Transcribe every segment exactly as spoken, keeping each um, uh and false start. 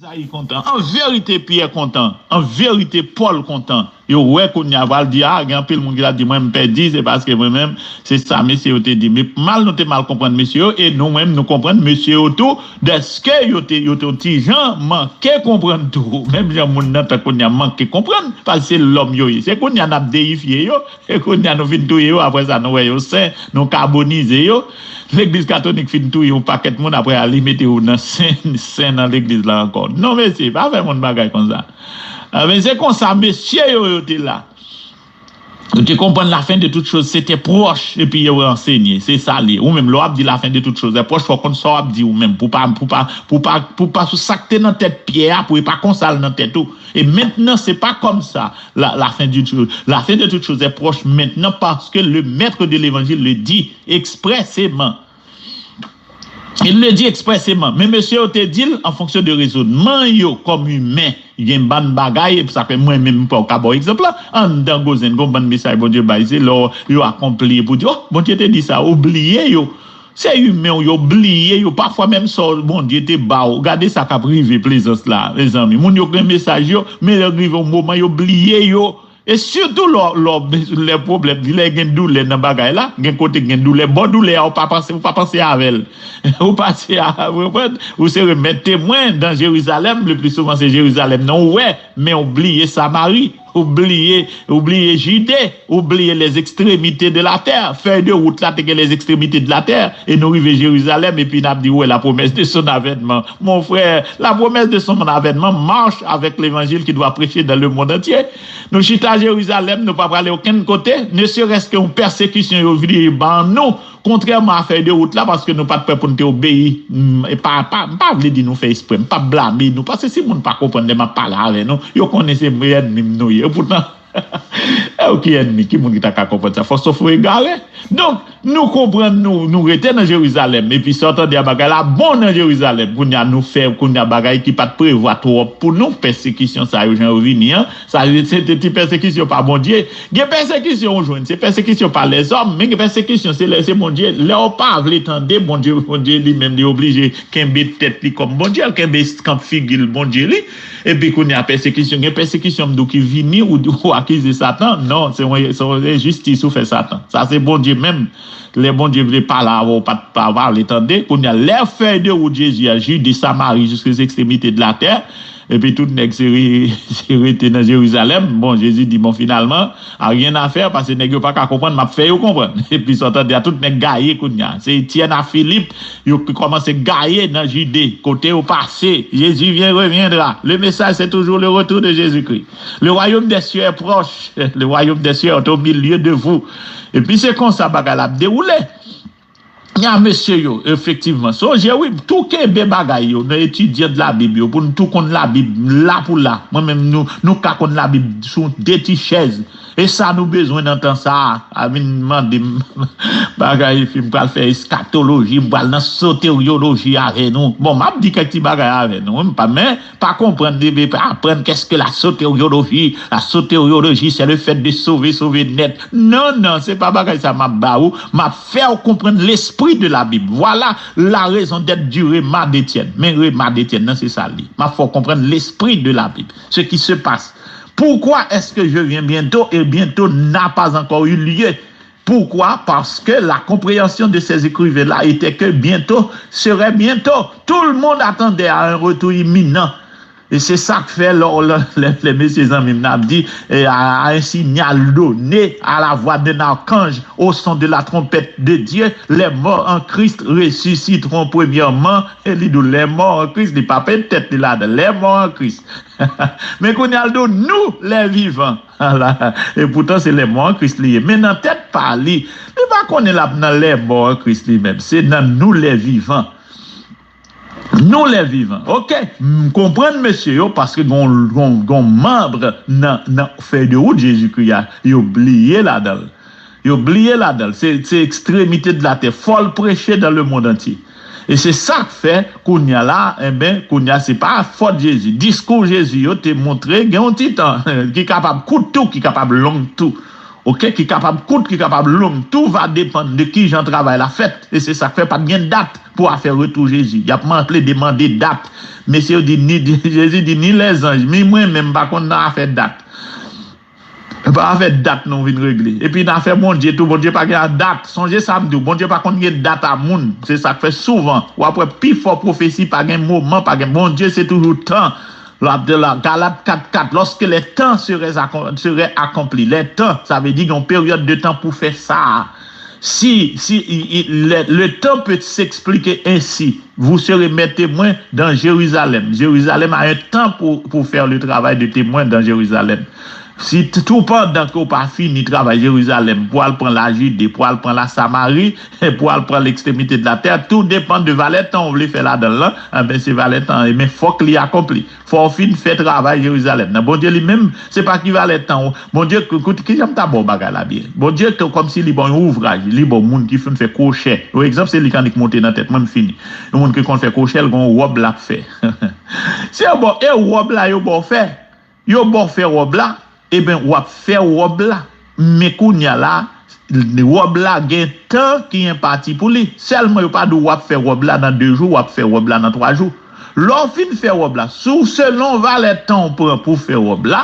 Zayi kontan. An verite, Pyè kontan. An verite, Pòl kontan. Yo wè kounye a pral di, a, gen anpil moun ki t ap di, mwen, m pèdi, se paske mwen menm, se sa mesye yo te di. Men mal nou te mal konprann mesye yo, e nou menm, nou konprann mesye yo tou, dèske yo te, yo te yon ti jan manke konprann tou. Menm jan moun nan tan kounye a manke konprann, paske se lòm yo ye. Se kounye a n ap deyifye yo, e kounye a nou fin touye yo, apre sa, nou wè yo sen, nou kabonize yo. Legliz katolik fin touye yon pakèt moun, apre a, li mete yo nan sen, sen nan legliz la ankò. Non, mesye, pa fè moun bagay konsa. A, men se konsa, mesye yo, yo te la. Ou te konprann la fin de toutes choses, c'était proche, epi yo ansenye. Se sa li ye. Ou menm, lè w ap di la fin de toutes choses est proche, fò w konn sa w ap di ou menm. Pou pa, pou pa, pou pa, pou pa sou sa k te nan tèt Pyè a, pou e pa konsa l nan tèt ou. E mentnan, se pa kòm sa. La, la fin de toutes choses, la fin de toutes choses est proche maintenant parce que le maître de l'évangile le dit expressément. Il le dit expressément. Men mesye yo te di l an fonksyon de rezonman yo kòm imen. Gen bann bagay, e sa fè mwen menm m pa w ka ba w egzanp la. Anndan Gozen, gon bann mesaj Bondye bay, se lè yo akonpli pou di, oh, Bondye te di sa, ou bliye yo. Se imen w yo bliye yo. Pafwa menm sa Bondye te ba w. Gade sa k ap rive Plezans la, mezanmi. Moun yo gen mesaj yo, men lè rive yon moman, yo bliye yo. E sitou lè, lè, lè pwoblèm, lè gen doulè nan bagay la, gen kote gen doulè, bò doulè a, ou pa panse, ou pa panse avè l. Ou pase a, ou konprann? Ou se remèt temwen dan Jerizalèm, le pli souvan se Jerizalèm nan ou wè, men ou bliye Samari, ou bliye, ou bliye Jide, ou bliye les extrémités de la terre. Fèy de wout la te gen les extrémités de la terre, e nou rive Jerizalèm, epi n ap di, ouais, la promesse de son avènman. Mon frère, la promesse de son avènman marche avec l'évangile qui doit prêcher dans le monde entier. Nou chita Jerizalèm, nou pa prale okenn kote, ne serait-ce que yon pèsekisyon yo vle ban nou, kontrèman a fèy de wout la, paske nou pa t prè pou n te obeyi. M, e pa, pa, m pa vle di nou fè espre, m p ap blame nou, paske si moun pa konprann lè m ap pale avè nou, yo konnen se mwen ènmi m nou ye. Epoutan, e w ki ènmi, ki moun ki ta ka konprann sa? Fò sof ou egare. Donk, nou konprann, nou, nou rete nan Jerizalèm, epi sa w tande a bagay la bon nan Jerizalèm. Kounye a nou fè, kounye a bagay ki pa t prevwa twòp pou nou, pèsekisyon sa yo jan yo vini an, sa se te ti pèsekisyon pa Bondye. Gen pèsekisyon ou jwenn, se pèsekisyon pa lèzòm, men gen pèsekisyon se lè se Bondye. Lè w pa vle tande Bondye, Bondye li menm li oblije kenbe tèt li kòm Bondye, l kenbe kanp figi l Bondye li. Epi kounye a pèsekisyon, gen pèsekisyon m di w ki vini, ou, ou akize Satan. Non, se yon, se yon enjistis ou fè Satan. Sa se Bondye menm. Lè Bondye vle pale avè w, pa, pa pale tande. Kounye a, lè fèy de wout Jezi a, Jide, Samari, jusqu'aux extrémités de la terre, epi tout nèg se, re, se rete nan Jerizalèm. Bon, Jezi di, bon, finalman, a rien à faire, paske nèg yo pa ka konprann, m ap fè yo konprann. Epi sa w tande a, tout nèg gaye kounye a. Se Etyèn a Filip, yo ki kòmanse gaye nan Jide, kote yo pase. Jésus vient, reviendra. Le message, c'est toujours le retour de Jésus-Christ. Le royaume des cieux est proche. Le royaume des cieux est au milieu de vous. Epi se konsa bagay la ap dewoule. Nya mesye yo, efektivman. Sonje wi, tou kenbe bagay yo, nan etidyan de Labib yo, pou n tou konn Labib, la pou la. Mwen menm, nou, nou ka konn Labib sou de ti chèz. E sa nou bezwen nan tan sa a. A vin mande m bagay, epi m pral fè eskatoloji, m pral nan soteryoloji avè nou. Bon, m ap di kèk ti bagay avè nou, wi, m pa, men pa konprann, debe aprann qu'est-ce que la soteriologie. La soteriologie, c'est le fait de sauver, sauver net. Non, non, se pa bagay sa m ap ba ou. M ap fè w konprann l'esprit de la Bible. Voilà la raison d'être du rhéma d'Étienne. Men rhéma d'Étienne nan, se sa l ye. M ap fè w konprann l'esprit de la Bible. Ce qui se passe. Pourquoi est-ce que je viens bientôt et bientôt n'a pas encore eu lieu? Pourquoi? Parce que la compréhension de ces écrivains-là était que bientôt serait bientôt. Tout le monde attendait à un retour imminent. E se sa k fè lè, lè, lè, lè mesye zanmi m nan ap di, eh, à, à un signal donné, à la voix d'un archange, au son de la trompette de Dieu, les morts en Christ ressusciteront premièrement. E li di w, les morts en Christ, li pa pèt tèt li ladan, les morts en Christ. Men kounye a l di w, nous, les vivants. Ala. E poutan se les morts en Christ li ye. Men nan tèt pa li, li pa konnen l ap nan les morts en Christ li menm. Se nan nous les vivants. Nous les vivants. Oke? M konprann mesye yo paske gon, gon, gon manb nan, nan fèy de wout Jezikri a, yo bliye ladan l. Yo bliye ladan l. Se, se ekstremite de latè. Fò l preche dans le monde entier. E se sa k fè, kounye a la, enben, kounye a se pa fòt Jezi. Diskou Jezi yo te montre gen yon ti tan ki kapab kout tou, ki kapab long tou. Ok, ki kapab kout, ki kapab long. Tou va depann de ki jan travay la fèt. E se sa k fè pa t gen dat pou afè retou Jezi. Y ap plede mande dat. Mesye yo di ni, Jezi di ni lèzanj, ni mwen menm m pa konn nan afè dat. Pa afè dat nou vin regle. Epi nan afè Bondye tou, Bondye pa gen dat. Sonje sa m di w, Bondye pa konn gen dat a moun. Se sa k fè souvan, w ap wè pifò pwofesi pa gen moman, pa gen Bondye, se toujou tan. L ap di la, Galat kat kat, lorsque les temps seraient, acco- seraient accomplis. Les temps, sa vle di yon peryòd de tan pou fè sa. Si, si, i- i- le, le temps peut s'expliquer ainsi, vous serez mes témoins dans Jérusalem. Jérusalem a un temps pour, pour faire le travail de témoin dans Jérusalem. Si t- tou pandan ke w pa fini travay Jerizalèm, pou al pran la Jide, pou al pran la Samari, pou al pran lekstremite de la tè, tou depann de valè tan w vle fè ladan l lan, enben se valè tan, enben fòk li akonpli. Fò w fin fè travay Jerizalèm nan. Bondye li menm, se pa ki valè tan w. Bondye, koute, ki jan m ta ba w bagay la byen? Bondye, ke- kòmsi li ba w yon ouvraj, li ba w moun ki fin fè kwochè. Yon egzanp, se li k annik monte nan tèt mwen, m fini. Yon moun ki konn fè kwochè, l gen yon wòb l ap fè. Se bon, e wòb la yo ba w fè. Yo ba w fè wòb la, ebyen w ap fè wòb la. Men kounye a la, wòb la gen tan ki enpati pou li. Sèlman yo pa di w w ap fè wòb la nan de jou, w ap fè wòb la nan twa jou. Lè w fin fè wòb la, sou selon valè tan w pran pou fè wòb la,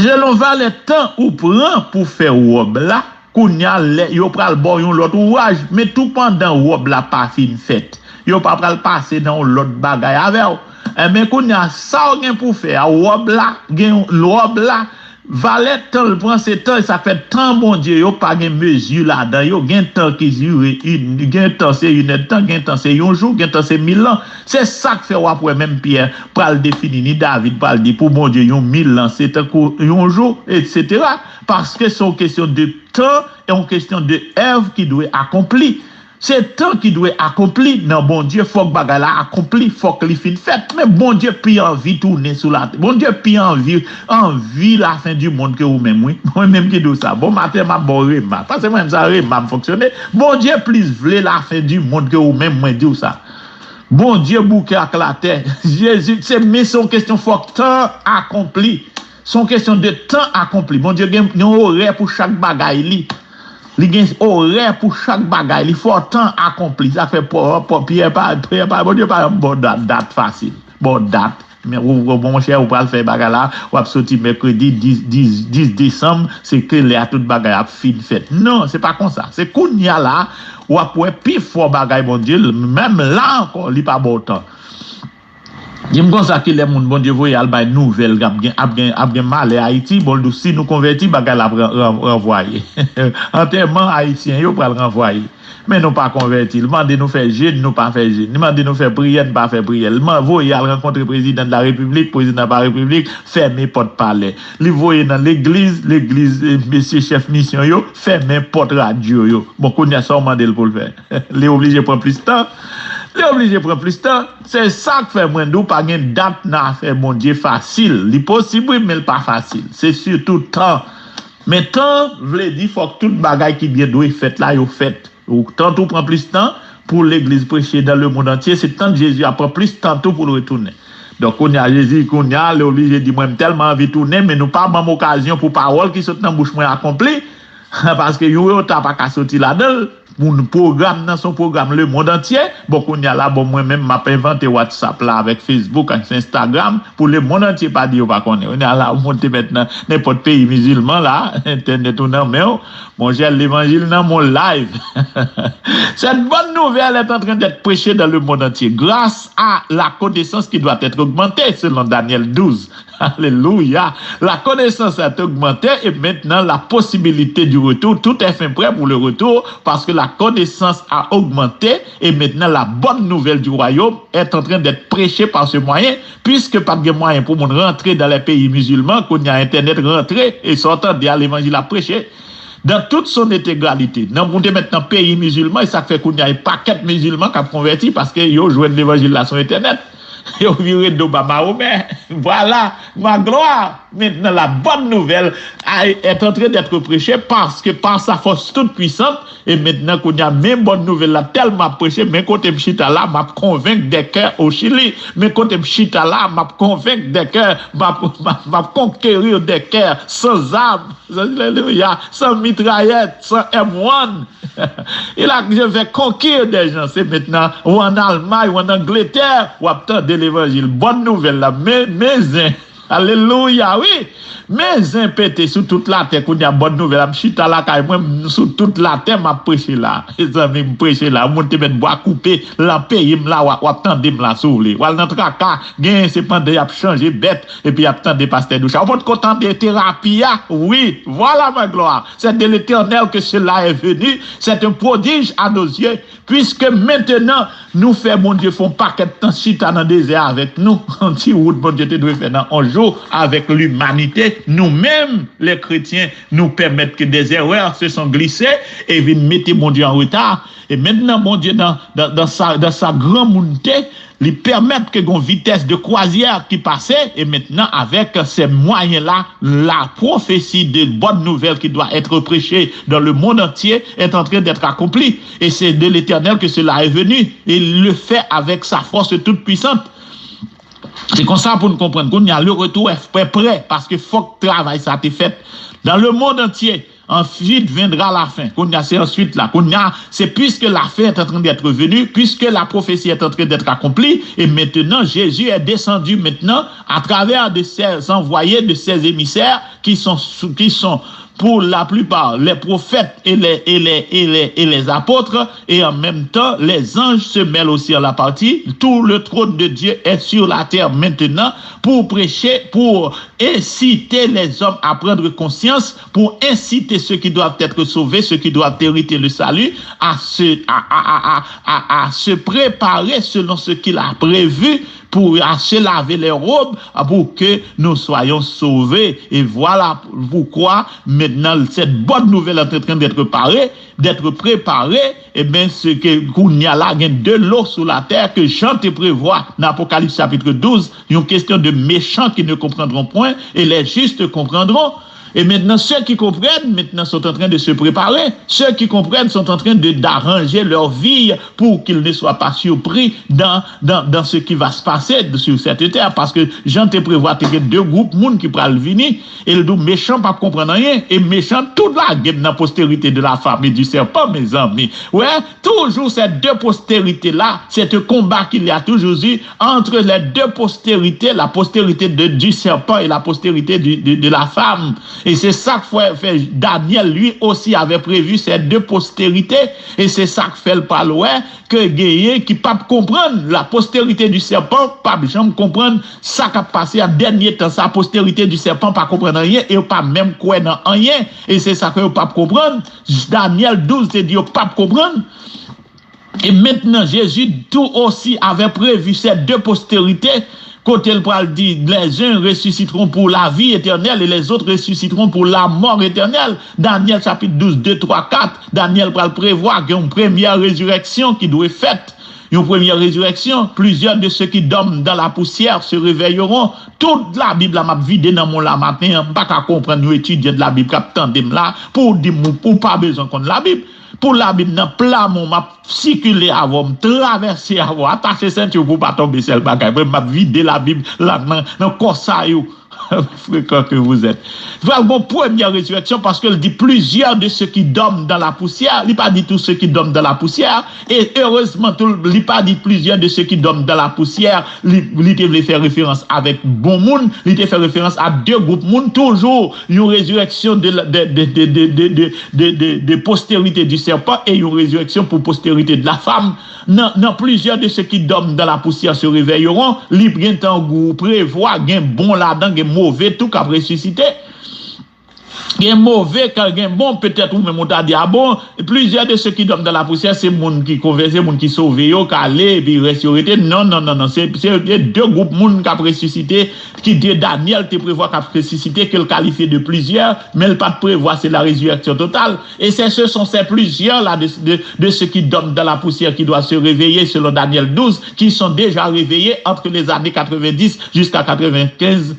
selon valè tan ou pran pou fè wòb la, kounye a lè yo pral ba w yon lòt ouvraj, men tou pandan wòb la pa fin fèt, yo pa pral pase nan yon lòt bagay avè w. Enben kounye a sa w gen pou fè a, wòb la, gen wòb la, valè tan l pran se tan, e sa k fè tan Bondye yo pa gen mezi ladan yo, gen tan ki dire in, gen tan se inèdtan, gen tan se yon jou, gen tan se mil an. Se sa k fè w ap wè menm Pyè pral defini, ni David pral di pou Bondye yon mil an se tankou yon jou, etsetera. Paske se yon kesyon de tan, e yon kesyon de èv ki dwe akonpli. Se tan ki dwe akonpli nan Bondye, fòk bagay la akonpli, fòk li fin fèt. Men Bondye pi anvi tounen sou latè. Bondye pi anvi, anvi lafen di mond ke ou menm, wi. Mwen menm ki di w sa. Bon maten, m ap ba w rema. Paske mwen menm sa rema m fonksyone. Bondye plis vle lafen di mond ke ou menm, mwen di w sa. Bondye bouke ak latè. Jezi, se, men se yon kesyon fòk tan akonpli. Se yon kesyon de tan akonpli. Bondye gen yon orè pou chak bagay li. Li gen orè pou chak bagay. Li fò tan akonpli. Sa fè Pò- Pò- Pyè pa, Pyè pa, Bondye pa janm ba w dat, dat fasil. Ba w dat. Men ou, ou, monchè, ou pral fè bagay la, w ap soti mèkredi dis, dis, dis desanm, se ke lè a tout bagay ap fin fèt. Non, se pa konsa. Se kounye a la, w ap wè pifò bagay Bondye, menm la ankò, li pa ba w tan. Di m konsa, kilè moun Bondye voye al bay nouvèl ap gen, ap gen, ap gen malè Ayiti, bon, l di w, si nou konvèti, bagay la ap ran- ran- ranvwaye. Antèman ayisyen yo pral ranvwaye. Men nou pa konvèti. Li mande nou fè jèn, nou pa fè jèn. Li mande nou fè priyè, nou pa fè priyè. Li man- voye al rankontre prezidan de la repiblik, prezidan de la repiblik fèmen pòt palè. Li voye nan legliz, legliz, eh, mesye chèf misyon yo fèmen pòt radyo yo. Bon, kounye a sa w mande l pou l fè? Li oblije pran plis tan. Li oblije pran plis tan. Se sa k fè mwen di w pa gen dat nan afè Bondye fasil. Li posib wi, men l pa fasil. Se sitou tan. Men tan vle di fòk tout bagay ki byen dwe fèt la, yo fèt. Ou tantou pran plis tan pou legliz preche dans le monde entier, se tann Jezi a pran plis tan tou pou l retounen. Donk kounye a Jezi, kounye a, li oblije di mwen m tèlman anvi tounen, men nou pa ban m okazyon pou pawòl ki sot nan bouch mwen akonpli, paske yon reta pa ka soti ladan l. Moun pwogram nan se yon pwogram le monde entier. Bon kounye a la, bon mwen menm m ap envante WhatsApp la avèk Facebook ak Instagram pou le monde entier pa di yo pa konnen. Kounye a la, ou monte mentnan nenpòt peyi mizilman la, entènèt ou nan men w. Monchè, levanjil nan men w live. Cette bonne nouvelle est en train d'être prêchée dans le monde entier grâce à la connaissance qui doit être augmentée, selon Daniel douze. Alléluia. La connaissance est augmentée et maintenant la possibilité du retour. Tout est fin prêt pour le retour parce que la connaissance a augmenté et maintenant la bonne nouvelle du royaume est en train d'être prêchée par ce moyen, puisque pa t gen mwayen pou moun rantre dans les pays musulmans, kounye a entènèt rantre e sa w tande a levanjil ap preche dans toute son intégralité. Nan ou te mèt nan peyi mizilman, e sa k fè kounye a e pakèt mizilman k ap konvèti paske yo jwenn levanjil la sou entènèt. Yo vire do ba Mahomè. Voilà, ma gloire. Maintenant, la bonne nouvelle est en train d'être prêchée parce que par sa force toute puissante, et maintenant, kounye a, men bonne nouvelle la tèlman ap preche, men kote m chita la, m ap konvenk des cœurs au Chili. Men kote m chita la, m ap konvenk des cœurs, m ap, m ap, m ap conquérir des cœurs sans armes. Alelouya. Sans mitraillette, sans M one. Et là, je vais conquérir des gens. Se mentnan, ou ann Almay, ou ann Angletè, w ap tande levanjil. Bòn nouvèl la, men, men zen. Alelouya, wi. Men zen pete sou tout latè. Kounye a, bòn nouvèl la, m chita lakay mwen, m sou tout latè, m ap preche la. Mezanmi, m preche la. Moun te mèt bwa koupe, lan peyi m la, w ap, w ap tande m la, si w vle. W al nan traka, genyen se pandan y ap chanje bèt, epi y ap tande pastè Doucha. Ou potko tande terapi a? Wi, voilà ma gloire. C'est de l'Éternel que cela est venu. C'est un prodige à nos yeux. Puisque maintenant, nou fè Bondye fè yon pakèt tan chita nan dezè avèk nou. Yon ti wout Bondye te dwe fè nan yon jou avèk limanite. Nou menm, les chrétiens, nou pèmèt ke des erreurs se sont glissées e vin mete Bondye an reta. E mentnan, Bondye, dans, dans, dans sa, dans sa granmounte, li pèmèt ke gon vitès de kwazyè ki pase, e mentnan, avèk se mwayen la, la prophétie de bonne nouvelle qui doit être prêchée dans le monde entier est en train d'être accomplie. Et c'est de l'Éternel que cela est venu. Et il le fait avec sa force toute puissante. Se konsa pou nou konprann. Kounye a, le retour est près, près, paske fòk travay sa te fèt. Dans le monde entier, ensuite viendra la fin. Kounye a, se answit la. Kounye a, c'est puisque la fin est en train d'être venue, puisque la prophétie est en train d'être accomplie, et maintenant Jésus est descendu maintenant à travers de ses envoyés, de ses émissaires qui sont, qui sont pour la plupart les prophètes et les, et les, et les, et les apôtres, et en même temps les anges se mêlent aussi à la partie. Tout le trône de Dieu est sur la terre maintenant pour prêcher, pour inciter les hommes à prendre conscience, pour inciter ceux qui doivent être sauvés, ceux qui doivent hériter le salut, à se, à, à, à, à, à, à se préparer selon ce qu'il a prévu pour à se laver les robes, pour que nous soyons sauvés. Et voilà pourquoi maintenant cette bonne nouvelle est en train d'être parée, d'être préparée. Ebyen, se ke kounye a la, gen de l'eau sur la terre que Jean te prevwa nan Apokalips chapitre douze, yon kesyon de méchants qui ne comprendront point et les justes comprendront. Et maintenant, ceux qui comprennent maintenant sont en train de se préparer. Ceux qui comprennent sont en train de, d'arranger leur vie pour qu'ils ne soient pas surpris dans, dans, dans ce qui va se passer sur cette terre. Paske Jan te prevwa te gen de gwoup moun ki pral vini, e l di w mechan p ap konprann anyen, e mechan tou lage m nan postérité de la femme et du serpent, mezanmi. Wè, toujours ces deux postérités-là, c'est un combat qu'il y a toujours eu entre les deux postérités, la postérité de, du serpent et la postérité du, de, de la femme. Et c'est ça que fait, fait Daniel, lui aussi, avait prévu ces deux postérités. Et c'est ça que fait le palois, ke genyen ki p ap konprann, la postérité du serpent p ap janm konprann sa k ap pase a dènye tan sa, postérité du serpent pa konprann anyen e yo pa menm kwè nan anyen, e se sa ke yo p ap konprann. Daniel douz te di yo p ap konprann. Et maintenant, Jésus tout aussi avait prévu ces deux postérités, kote l pral di, les uns ressusciteront pour la vie éternelle et les autres ressusciteront pour la mort éternelle. Daniel chapitre douze, deux, trois, quatre. Daniel pral prevwa gen yon premyè rezirèksyon ki dwe fèt. Yon premyè rezirèksyon, plusieurs de ceux qui dorment dans la poussière se réveilleront. Tout Labib la m ap vide nan men w la maten an, m pa ka konprann yon etidyan de Labib k ap tande m la, pou w di m ou, ou pa bezwen konn Labib. Pou Labib nan pla men w, m ap sikile avè w, m travèse avè w, atache senti w pou w pa tonbe sèl bagay. Mwen, m ap vide Labib la nan, nan kò sa yo. Fréquent que vous êtes. Pral gon premyè rezirèksyon paske l di plusieurs de ceux qui dorment dans la poussière. Li pa di tous ceux qui dorment dans la poussière. E erezman tou, li pa di plusieurs de ceux qui dorment dans la poussière. Li, li te vle fè referans avèk bon moun. Li te fè referans a de gwoup moun. Toujou yon rezirèksyon de, de, de postérité du serpent e yon rezirèksyon pou postérité de la femme. Nan, nan plusieurs de ceux qui dorment dans la poussière se réveilleront, li gentan prevwa gen bon ladan, gen move tou k ap resisite. Gen move, kan gen bon, petèt ou menm ou ta di, a bon, plusieurs de ceux qui dorment dans la poussière, se moun ki konvèti, se moun ki sove yo, k ale, epi rès yo rete. Non, non, non, non. Se, se de gwoup moun k ap resisite, ki de Daniel te prevwa k ap resisite, ke l kalifye de plusieurs, men l pa t prevwa, se la résurrection totale. Et c'est, ce sont ces plusieurs-là de, de, de ceux qui dorment dans la poussière qui doivent se réveiller, selon Daniel douze, qui sont déjà réveillés entre les années quatre-vingt-dix jusqu'à quatre-vingt-quinze.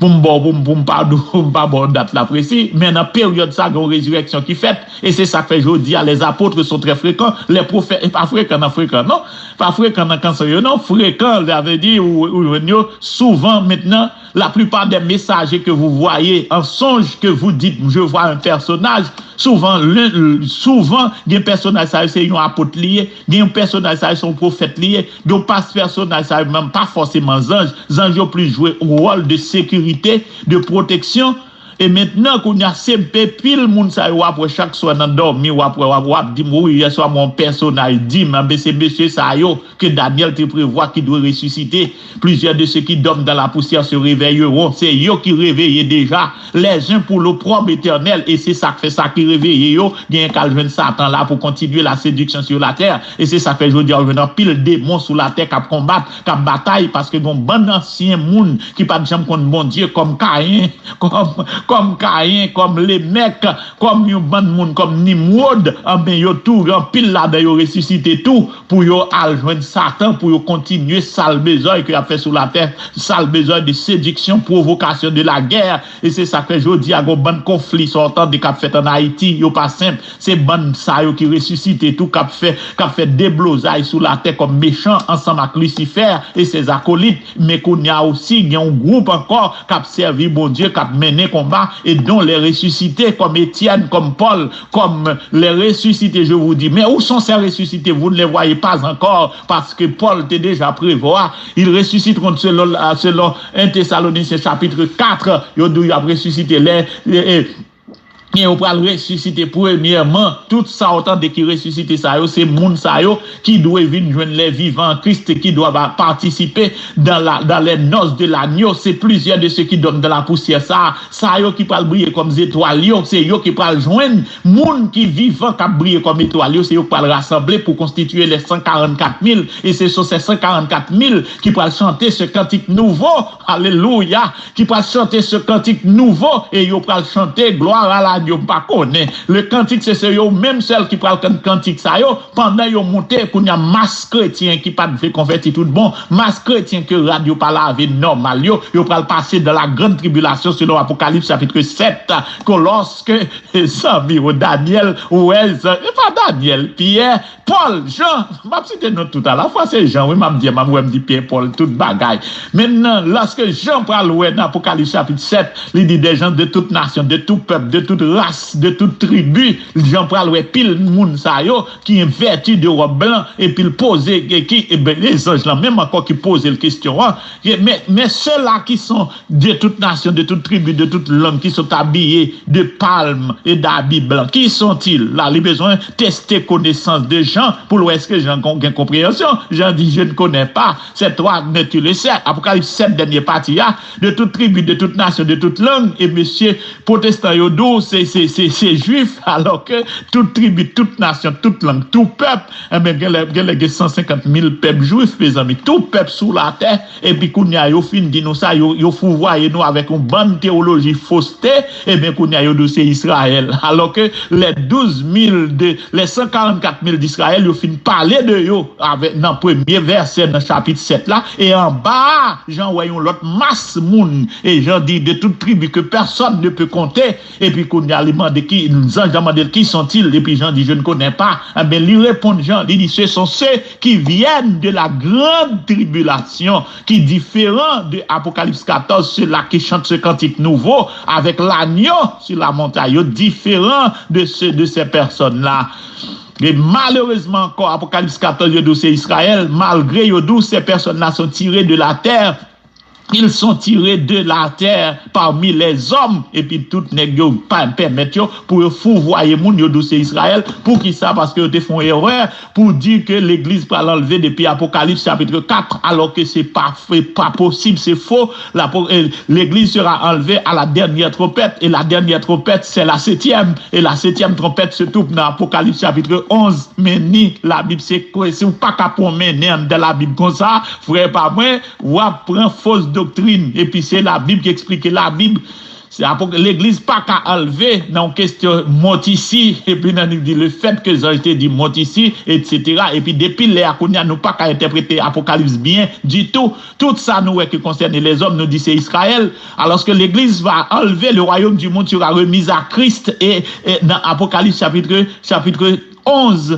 Pou m ba w, pou m, pou m pa, pou m pa ba w dat la presi, men nan peryòd sa, gen yon rezirèksyon ki fèt, e se sa k fè jodi a, les apôtres sont très fréquents, les prophètes, e pa frekan nan frekan, non, pa frekan nan kanson yo, non, frekan, sa vle di, ou, ou jwenn yo souvan mentnan, la plupart des messagers que vous voyez en songe, que vous dites, je vois un personnage, souvan, souvan, gen pèsonaj sa yo, se yon apot li ye, gen yon pèsonaj sa yo, se yon pwofèt li ye, gen yon pas pèsonaj sa yo, menm pa fòseman zanj, zanj yo plis jwe yon wòl de sekirite, de pwoteksyon, e mentnan, kounye a, se pe pil moun sa yo w ap wè chak swa nan dòmi, w ap wè, w ap, w ap di m, wi, yèswa, mwen, yon pèsonaj di m, anben, se mesye sa yo ke Daniel te prevwa ki dwe resisite. Plusieurs de ceux qui dorment dans la poussière se réveilleront. Se yo ki reveye deja. Les uns pour l'opprobre éternel. E se sa k fè sa ki reveye yo. Genyen k al jwenn Satan la pou kontinye la séduction sur la terre. E se sa k fè jodi a ou jwenn anpil demon sou latè k ap konbat, k ap batay, paske gen yon bann ansyen moun ki pa t janm konn Bondye kòm Kayen, kòm, kòm Kayen, kòm Lemèk, kòm yon bann moun, kòm Nimwod, anben yo tou, anpil ladan yo resisite tou, pou yo al jwenn Satan, pou yo kontinye sal bezòy ke y ap fè sou latè, sal bezòy de séduction, provocation, de la guerre. E se sa k fè jodi a, gon bann konfli sa w tande k ap fèt ann Ayiti, yo pa senp. Se bann sa yo ki resisite tou, k ap fè, k ap fè deblozay sou latè kòm mechan ansanm ak Lisifè e ses acolytes. Men kounye a osi, gen yon gwoup ankò k ap sèvi Bondye, k ap mennen konba, et dont les ressuscités, comme Étienne, comme Paul, comme les ressuscités, je vous dis. Mais où sont ces ressuscités? Vous ne les voyez pas encore, parce que Paul te déjà prevwa. Ils ressusciteront selon, selon un Thessaloniciens chapitre quatre, yo di w y ap resisite lè, e, e, e yo pral resisite premyèman. Tout sa w tande ki resisite sa yo, se moun sa yo ki dwe vin jwenn les vivants en Christ, qui doivent participer dans la, dans les noces de l'agneau. C'est plusieurs de ceux qui dorment dans la poussière. Sa, sa yo ki pral briye kòm zetwal yo, se yo ki pral jwenn moun ki vivan k ap briye kòm etwal yo, se yo k pral rasanble pou konstitiye les cent quarante-quatre mille, et ce sont ces cent quarante-quatre mille qui pral chanter ce cantique nouveau. Alelouya! Ki pral chante ce cantique nouveau, e yo pral chante gloire à l'agneau. M pa konnen. Le cantique, se, se yo menm sèl ki pral kann kantik sa yo, pandan yo moute, kounye a mas kretyen ki pa t vle konvèti tout bon, mas kretyen ke rad yo pa lave nòmal yo, yo pral pase dans la grande tribulation selon Apocalypse chapitre sept. Ke lòske, zanmi yo, Daniel, ou wè, e pa Daniel, Pyè, Pòl, Jan, m ap site non tout alafwa, se Jan, wi, m ap di, m ap wè m di Pyè, Pòl, tout bagay. Mentnan, lòske Jan pral wè nan Apocalypse chapitre sept, li di des gens de toute nation, de tout peuple, de toute race, de toute tribu, Jan pral wè pil moun sa yo ki en vèti de wòb blan, epi l poze, ki, e ben, e zanj lan menm ankò ki poze l kesyon an, men, mais ceux-là qui sont de toute nation, de toute tribu, de toute langue, qui sont habillés de palmes et d'habits blancs. Qui sont-ils? La, li bezwen teste konesans de Jan pou l wè èske Jan kon-, gen konpreyansyon. Jan di, je ne connais pas ces trois, mais tu le sais. Apocalypse sept, dènye pati a, de toute tribu, de toute nation, de toute langue, e mesye pwotestan yo di w se, se, se, se jwif, alò ke tout tribi, tout nasyon, tout lang, tout pèp, enben, genlè, genlè gen san senkant mil pèp jwif, mezanmi, tout pèp sou latè, epi kounye a, yo fin di nou sa, yo, yo fouvwaye nou avèk yon bann teyoloji foste, ebyen, kounye a, yo di w se Izrayèl. Alò ke les douze mille de, les cent quarante-quatre mille d'Israël, yo fin pale de yo avè, nan premye vèsè nan chapit sept la, e anba a, Jan wè yon lòt mas moun, e Jan di, de toute tribu que personne ne peut compter, epi kounye a, li mande ki, zanj lan mande l, qui sont-ils? Epi Jan di, je ne connais pas. Enben, li reponn Jan, li di, ce sont ceux qui viennent de la grande tribulation, ki diferan de Apokalips katòz, ceux-là qui chantent ce cantique nouveau avec l'agneau sur la montagne. Yo diferan de ceux, de ces personnes-là. E malerezman ankò, Apokalips katòz, yo di w se Izrayèl, malgre yo di w ces personnes-là sont tirées de la terre, Ils sont tirés de la terre parmi les hommes, epi tout nèg yo pa pèmèt yo pou yo fouvwaye moun yo di w se Izrayèl. Poukisa? Paske yo te fè yon erè pou di ke legliz pral anlve depi Apokalips chapitre quatre, alors que c'est pas, c'est pas possible, c'est faux. La, eh, l'église sera enlevée à la dernière trompette, et la dernière trompette, c'est la septième, et la septième trompette se trouve dans Apocalypse chapitre onze. Men ni Labib, se kwe, si w pa ka pran mennen anndan Labib konsa, frè pa mwen, w ap pran fos doktrin. Epi se Labib ki eksplike Labib. Se apok, legliz pa ka anlve nan yon kesyon mont isi, epi nan li di le fait que zanj te di mont isi, et cetera. Epi depi lè a kounye a, nou pa ka entèprete Apokalips byen ditou. Tout sa nou wè ki konsène lèzòm, nou di se Izrayèl. Alors que l'église va enlever, le royaume du monde sera remis à Christ, et, et dans Apocalypse chapitre, chapitre onze.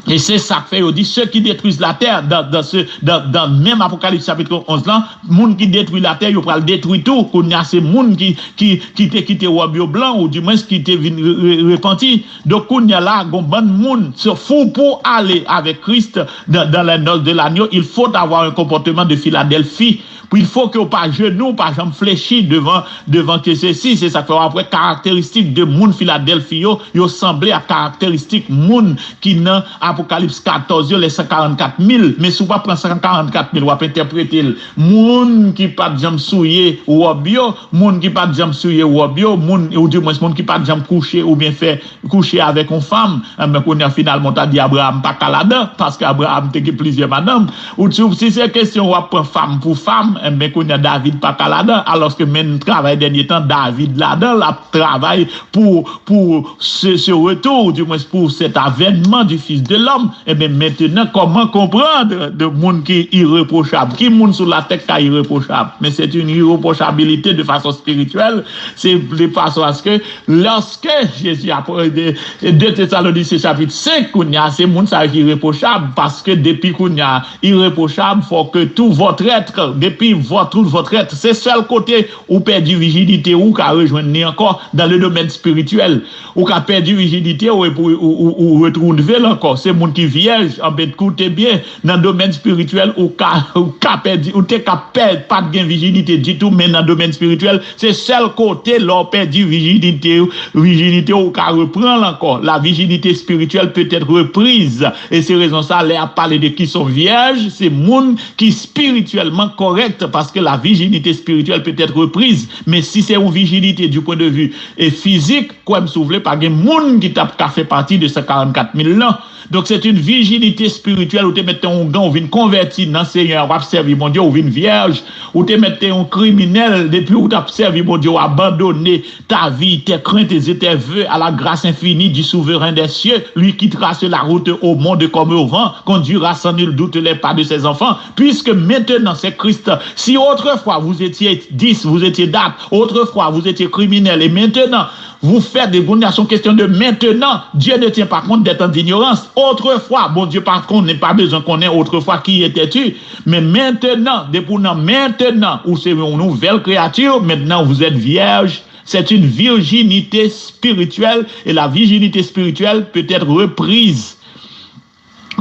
E se sa k fè yo di, ceux qui détruisent la terre, dans, dans ce, dans, dans menm Apokalips chapitre onze lan, moun ki detwi latè, yo pral detwi tou. Kounye a, se moun ki, ki, ki te kite wòb yo blan, ou dimwens ki te vin re, re, repanti. Donk, kounye a la, gon bann moun se fou pour aller avec Christ dans, dans les noces de l'agneau, il faut avoir un comportement de Philadelphie. Pou il faut que w pa jenou, w pa janm flechi devan, devan ke sesi. Se sa k fè w ap wè karakteristik de moun Filadèlfi yo, yo sanble ak karakteristik moun ki nan Apokalips katòz yo, les cent quarante-quatre mille. Men si w pa pran cent quarante-quatre mille, w ap entèprete l. Moun ki pa t janm souye wòb yo, moun ki pa t janm souye wòb yo, moun, ou dimwens moun ki pa t janm kouche oubyen fè kouche avèk yon fanm, enben, kounye a, finalman, w ta di Abraram pa ka ladan, paske Abraram te gen plizyè madanm. Ou di, si se kesyon w ap pran fanm pou fanm, enben, kounye a, David pa ka ladan, alòske menm travay dènye tan, David ladan, l ap travay pou, pou ce, ce retour, du moins pour cet avènement du Fils de l'homme. Enben, mentenan, kòman konprann de moun ki ireprochab? Ki moun sou latè k ka ireprochab? Men se yon ireprochabilite de fason espirityèl, se de fason aske Lòske Jezi ap, de, de Tesalonisyen chapit senk, kounye a, se moun sa yo ki ireprochab, paske depi kounye a, ireprochab, faut que tout votre être, depi votre, tout votre être, se sèl kote ou pèdi vijinite ou ka rejwenn li ankò dans le domaine spirituel. Ou ka pèdi vijinite ou epi ou, ou, ou, ou retwouve l ankò. Se moun ki vyèj, anben, koute byen, nan domèn espirityèl, ou ka, ou ka pèdi, ou te ka pèdi, pa t gen vijinite ditou, men nan domèn espirityèl, se sèl kote lè w pèdi vijinite, vijinite ou ka reprann l ankò. La virginité spirituelle peut être reprise. E se rezon sa, lè y ap pale de qui sont vierges, se moun ki espirityèlman kòrèk, paske la virginité spirituelle peut être reprise. Men si se yon vijinite du point de vue e fizik, kwè m si w vle, pa gen moun ki t ap ka fè pati de san karannkat mil lan. Donk, se yon vijinite espirityèl, ou te mete yon ougan, ou vin konvèti nan Senyè a, w ap sèvi Bondye, ou vin vyèj, ou te mete yon kriminèl, depi ou t ap sèvi Bondye, ou abandone ta vie, tes craintes et tes vœux à la grâce infinie du Souverain des cieux, lui quittera sur la route au monde comme au vent, conduira sans nul doute les pas de ses enfants, puisque maintenant c'est Christ. Si autrefois vous étiez dix, vous étiez date, autrefois vous étiez criminel, et maintenant vous faites des, kounye a se yon kesyon de mentenan. Dieu ne tient pas compte d'être en ignorance. Autrefois, Bondye pa konnen, pa bezwen konnen autrefois qui étais-tu. Men mentenan, depi w nan mentenan, ou se yon nouvèl kreyati, maintenant vous êtes vierge. C'est une virginité spirituelle et la virginité spirituelle peut être reprise.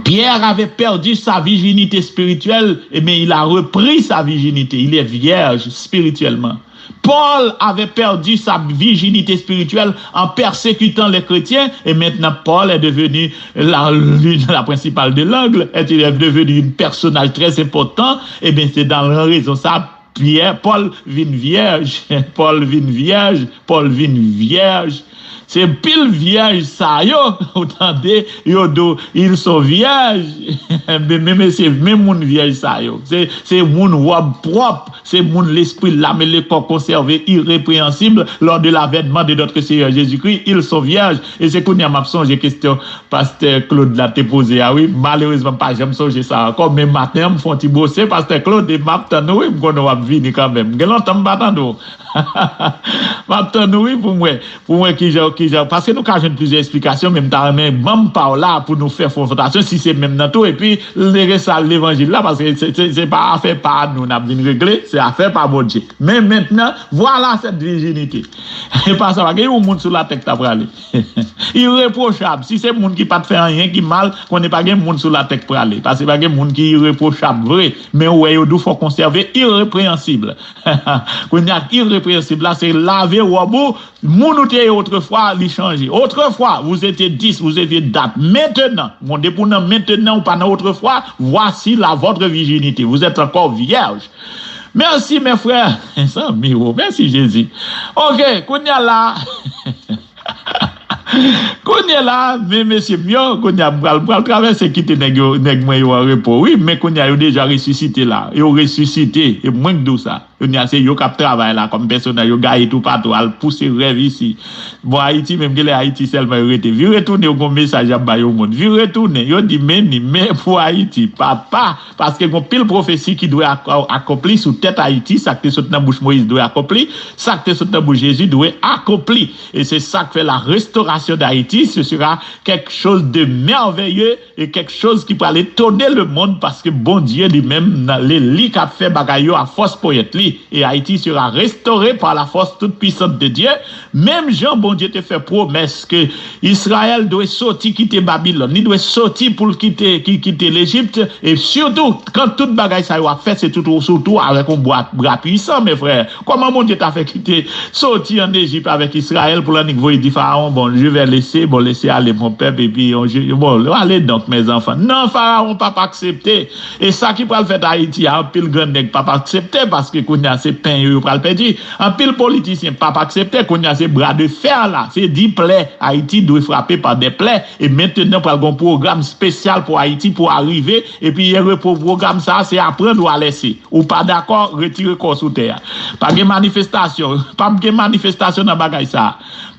Pierre avait perdu sa virginité spirituelle, eh bien, il a repris sa virginité. Il est vierge spirituellement. Paul avait perdu sa virginité spirituelle en persécutant les chrétiens, et maintenant Paul est devenu la, l'une, la principale de l'angle, et il est devenu un personnage très important. Eh bien, c'est dans la raison ça, Pierre, Paul vin vierge, Paul vin vierge, Paul vin vierge. Se pil vyèj sa yo, ou tande, yo do, ils sont vierges. Men, men, men se men moun vyèj sa yo. Se, se moun wòb pwòp, se moun l'esprit, l'âme et le corps conservés irrépréhensibles lors de l'avènement de notre Seigneur Jésus-Christ. Ils sont vierges. E se kounye a m ap sonje kesyon Pastè Claude la te poze a, wi. Malerezman, m pa janm sonje sa ankò, men maten an, m fè yon ti bwose, Pastè Claude, e m ap tann ou, wi. M konnen w ap vini kanmenm. Gen lontan m pa tande w. M ap tann ou, wi, pou m wè. Pou m wè kijan, kijan, paske nou ka jwenn plizyè esplikasyon, men m ta renmen ban m pa w la pou nou fè konfwontasyon, si se menm nan tou, epi lere sa levanjil la, paske se, se, se pa afè pa nou n ap vin regle, se afè pa Bondye. Men mentnan, vwala sèt vijinite. E pa sa, pa gen yon moun sou latè k ta prale. Ireprochab. Si se moun ki pa t fè anyen ki mal, konnen pa gen moun sou latè k prale. Paske pa gen moun ki ireprochab vre. Men ou wè yo di w fò w konsève irepreyansib. irrepreyansib. Kounye a, irrepreyansib la, se lave wòb ou, moun ou te ye otrefwa, li chanje. Autrefois, vous étiez dix, vous étiez date. Maintenant, bon, depi w nan maintenant, ou pa nan autrefois, voici la votre virginité. Vous êtes encore vierge. Merci, mes frères. Zanmi, oh, merci, Jésus. Ok, kounye a la. Kounye a la, men mesye m yo, kounye a m pral, pral travèse kite nèg yo, nèg mwen yo an repo, wi, men kounye a yo deja resisite la. Yo resisite, e mwen k di w sa. Kounye a se yo k ap travay la kòm pèsonaj, yo gaye toupatou, al pouse rèv isi. Bon, Ayiti menm, genlè Ayiti sèlman yo rete. Vire tounen, yo gon mesaj y ap bay yon moun. Vire tounen, yo di, men ni, men pou Ayiti, papa, paske gon pil pwofesi ki dwe ak-, akonpli sou tèt Ayiti, sa k te sot nan bouch Moyiz dwe akonpli, sa k te sot nan bouch Jezi dwe akonpli. E se sa k fè la restauration d'Haïti, ce sera quelque chose de merveilleux e kèk choz ki pral etone lemonn, paske Bondye li menm, nan, li, li k ap fè bagay yo a fòs ponyèt li. Et Haïti sera restaurée par la force toute puissante de Dieu. Menm jan Bondye te fè pwomès ke Izrayèl dwe soti kite Babilòn, li dwe soti pou l kite, ki, kite Lejip, e sitou, kan tout bagay sa yo ap fèt, se tout, sitou avèk yon bra, bra pwisan, mes frères. Kòman Bondye ta fè kite soti ann Ejip avèk Izrayèl pou l annik voye di Farawon, bon, je vais laisser, bon, laissez aller mon peuple, epi, bon, allez donc, mes enfants. Non, Farawon p ap aksepte. E sa ki pral fèt Ayiti a, anpil grann nèg p ap aksepte, paske kounye a se pen yo, yo pral pèdi. Anpil politisyen p ap aksepte, kounye a se bra de fè la, se di plè. Ayiti dwe frape pa de plè. E mentenan pral gon pwogram espesyal pou Ayiti pou arive, epi e repo pwogram sa, se aprann ou a lèse. Ou pa dakò, retire kò w sou tè a. Pa gen manifestasyon, p ap gen manifestasyon nan bagay sa.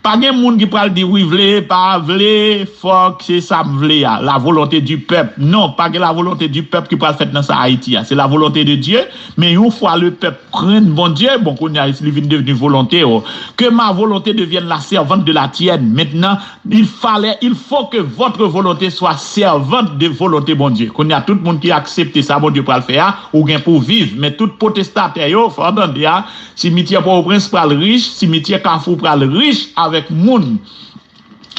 Pa gen moun ki pral di wi vle, pa vle, fòk se sa m vle a, la volonté du peuple. Non, pa gen la volonté du peuple ki pral fèt nan sa Ayiti a. Se la volonté de Dieu, men yon fwa le peuple krenn Bondye, bon, kounye a li vin devni volonte, oh, que ma volonté devienne la servante de la tienne. Maintenant, il fallait, il faut que votre volonté soit servante de volonté Bondye. Kounye a tout moun ki aksepte sa Bondye pral fè a, ou gen pou viv, men tout pwotestatè yo, fò w tande a, simityè Pòtoprens pral rich, simityè Kafou pral rich avèk moun.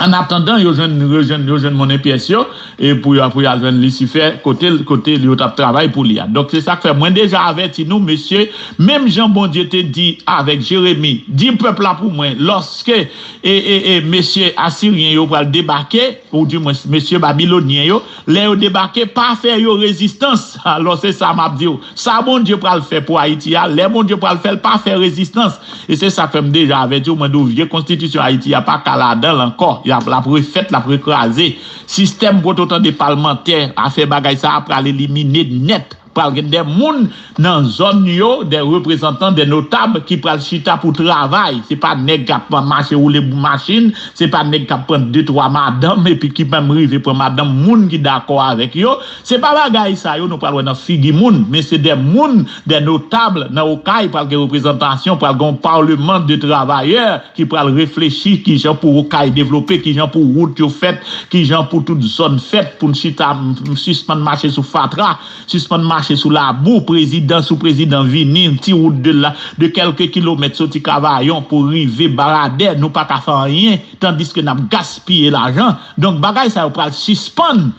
An atandan, yo jwenn, yo jwenn, yo jwenn monnen pyès yo, e pou yo, pou y al jwenn Lisifè, kote, kote yo t ap travay pou li a. Donk, se sa k fè mwen deja avèti nou, mesye, menm jan Bondye te di avèk Jeremi, di pèp la pou mwen, lòske, e, e, e, mesye asiryen yo pral debake, ou dimwens, mesye babilonyen yo, lè yo debake, pa fè yo rezistans. Alò, se sa m ap di w. Sa Bondye pral fè pou Ayiti a, lè Bondye pral fè l, pa fè rezistans. E se sa k fè m deja avèti w, mwen di w, vye konstitisyon Ayiti a pa ka ladan l ankò. Y ap, l ap refèt, l ap rekraze. Sistèm kote w tande palmantè a fè bagay sa a pral elimine nèt. Pral gen de moun nan zòn yo, de reprezantan, de notab ki pral chita pou travay. Se pa nèg k ap mache woule machin, se pa nèg k ap pran de twa madanm epi ki menm rive pran madanm moun ki dakò avèk yo. Se pa bagay sa yo nou pral wè nan figi moun, men se de moun, de notab nan Okay, pral gen reprezantasyon, pral gen yon parlement de travailleurs ki pral reflechi kijan pou Okay devlope, kijan pou wout yo fèt, kijan pou tout zòn fèt, pou n chita, m, m sispann mache sou fatra, sispann mache sou labou, prezidan sou prezidan vini, ti wout de la, de kèlke kilomèt soti Kavayon pou rive Baradè, nou pa ka fè anyen, tandiske n ap gaspiye lajan. Donk, bagay sa yo pral sispann.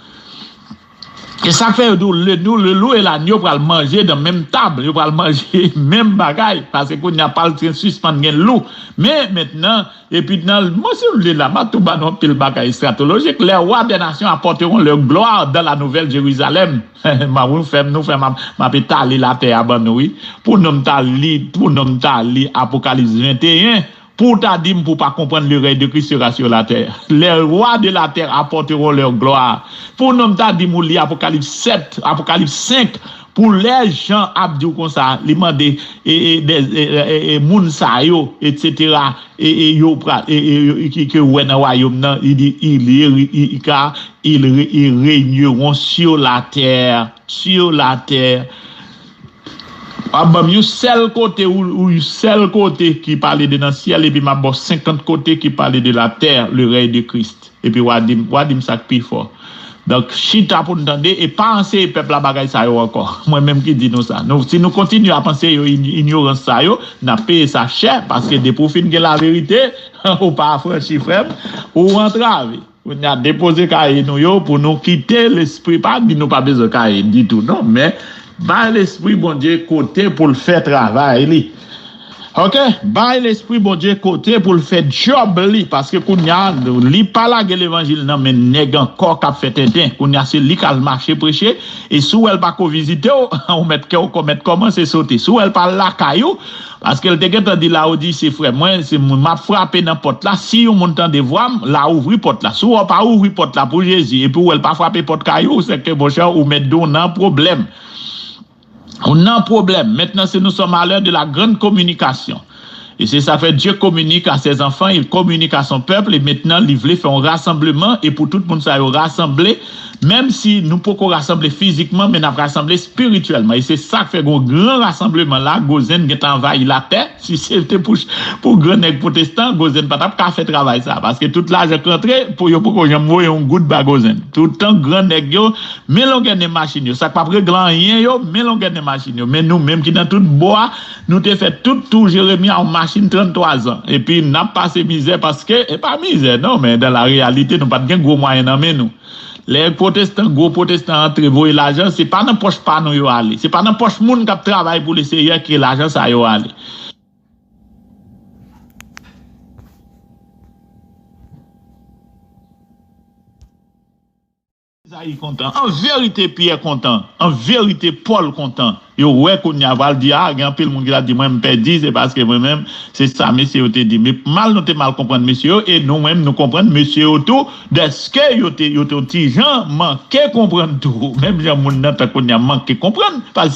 E sa k fè yo di w, le, nou, le loup et l'agneau pral manje nan menm tab, yo pral manje menm bagay, paske kounye a pral sispann gen lou. Men, mentnan, epi nan, mwen, si w vle la, m a tou ba nou anpil bagay eskatolojik. Les rois des nations apporteront leur gloire dans la nouvelle Jérusalem. M a, nou fè m, nou fè m, m ap etale latè a ban nou, wi. Pou nonm ta li, pou nonm ta li Apokalips venteyen, pou w ta di m pou w pa konprann le règne de Christ sera sur la terre. Les rois de la terre apporteront leur gloire. Pou nonm ta di m ou li Apokalips sèt, Apokalips senk, pou lè Jan ap di w konsa, li mande, e, e, de, e, e, e, moun sa yo, etsetera, e, e, yo pral, e, e, yo, ki, ki wè nan wayòm nan, li di, il, il, il, il, car ils re-, ils régneront sur la terre, sur la terre. W ap ban m yon sèl kote, ou, ou yon sèl kote ki pale de nan syèl, epi m ap ba w senkant kote ki pale de la terre, le règne de Christ. Epi w a di m, w a di m sa k pi fò. Donk, chita pou n tande e pa anseye pèp la bagay sa yo ankò. Mwen menm ki di nou sa. Nou, si nou kontinye ap anseye yo in-, inyorans sa yo, n ap peye sa chè, paske depi w fin gen laverite, ou pa afranchi, frè m, ou antrave. Kounye a, depoze kaye nou yo pou nou kite lespri, pa di nou pa bezwen kaye ditou, non, men Bay lespri Bondye kote pou l fè travay li. Ok, bay lespri Bondye kote pou l fè djòb li, paske kounye a, li pa lage levanjil nan men nèg ankò k ap fè tenten. Kounye a, se li k al mache preche, e si w wè l pa ko vizite w, ou mèt kè w kò-, mèt kòmanse sote. Si w wè l pa lakay ou, paske l te gentan di Lawodise, frè mwen, se mwen, m ap frape nan pòt la, si yon moun tande vwa m, la ouvri pòt la. Si w wè w pa ouvri pòt la pou Jezi, epi w wè l pa frape pòt kay ou, sèke monchè, ou mèt di w nan pwoblèm. Ou nan pwoblèm. Maintenant, c'est nous sommes à l'heure de la grande communication. Et c'est ça fait Dieu communique à ses enfants, il communique à son peuple, et maintenant, li vle fè yon rasanbleman, e pou tout moun sa yo rasanble, menm si nou poko rasanble fizikman, men n ap rasanble espirityèlman. E se sa k fè gon gran rasanbleman la, Gozen gentan anvayi latè. Si se te pou, pou gran nèg pwotestan, Gozen pa t ap ka fè travay sa, paske tout lajan k rantre, pou yo poko janm voye yon goud ba Gozen. Toutan gran nèg yo, men longè nen machin yo. Sa k p ap regle anyen yo, men longè nen machin yo. Men nou menm ki nan tout bò a, nou te fè tout tou Jeremi a yon machin tranntwa zan. Epi n ap pase mizè paske, e pa mizè non, men dan la reyalite, nou pa t gen gwo mwayen nan men nou. Lè pwotestan, gwo pwotestan antre voye lajan, se pa nan pòch pa nou yo ale. Se pa nan pòch moun k ap travay pou Leseyè ke lajan sa yo ale. Ezayi kontan. An verite, Pyè kontan. An verite, Pòl kontan. Yo wè kounye a, pral di, a, gen anpil moun ki ta di, mwen, m pèdi, se paske mwen menm, se sa mesye yo te di. Men mal nou te mal konprann mesye yo, e nou menm, nou konprann mesye yo tou, dèske yo te, yo te yon ti jan manke konprann tou. Menm jan moun nan, tan kounye a, manke konprann. Pas-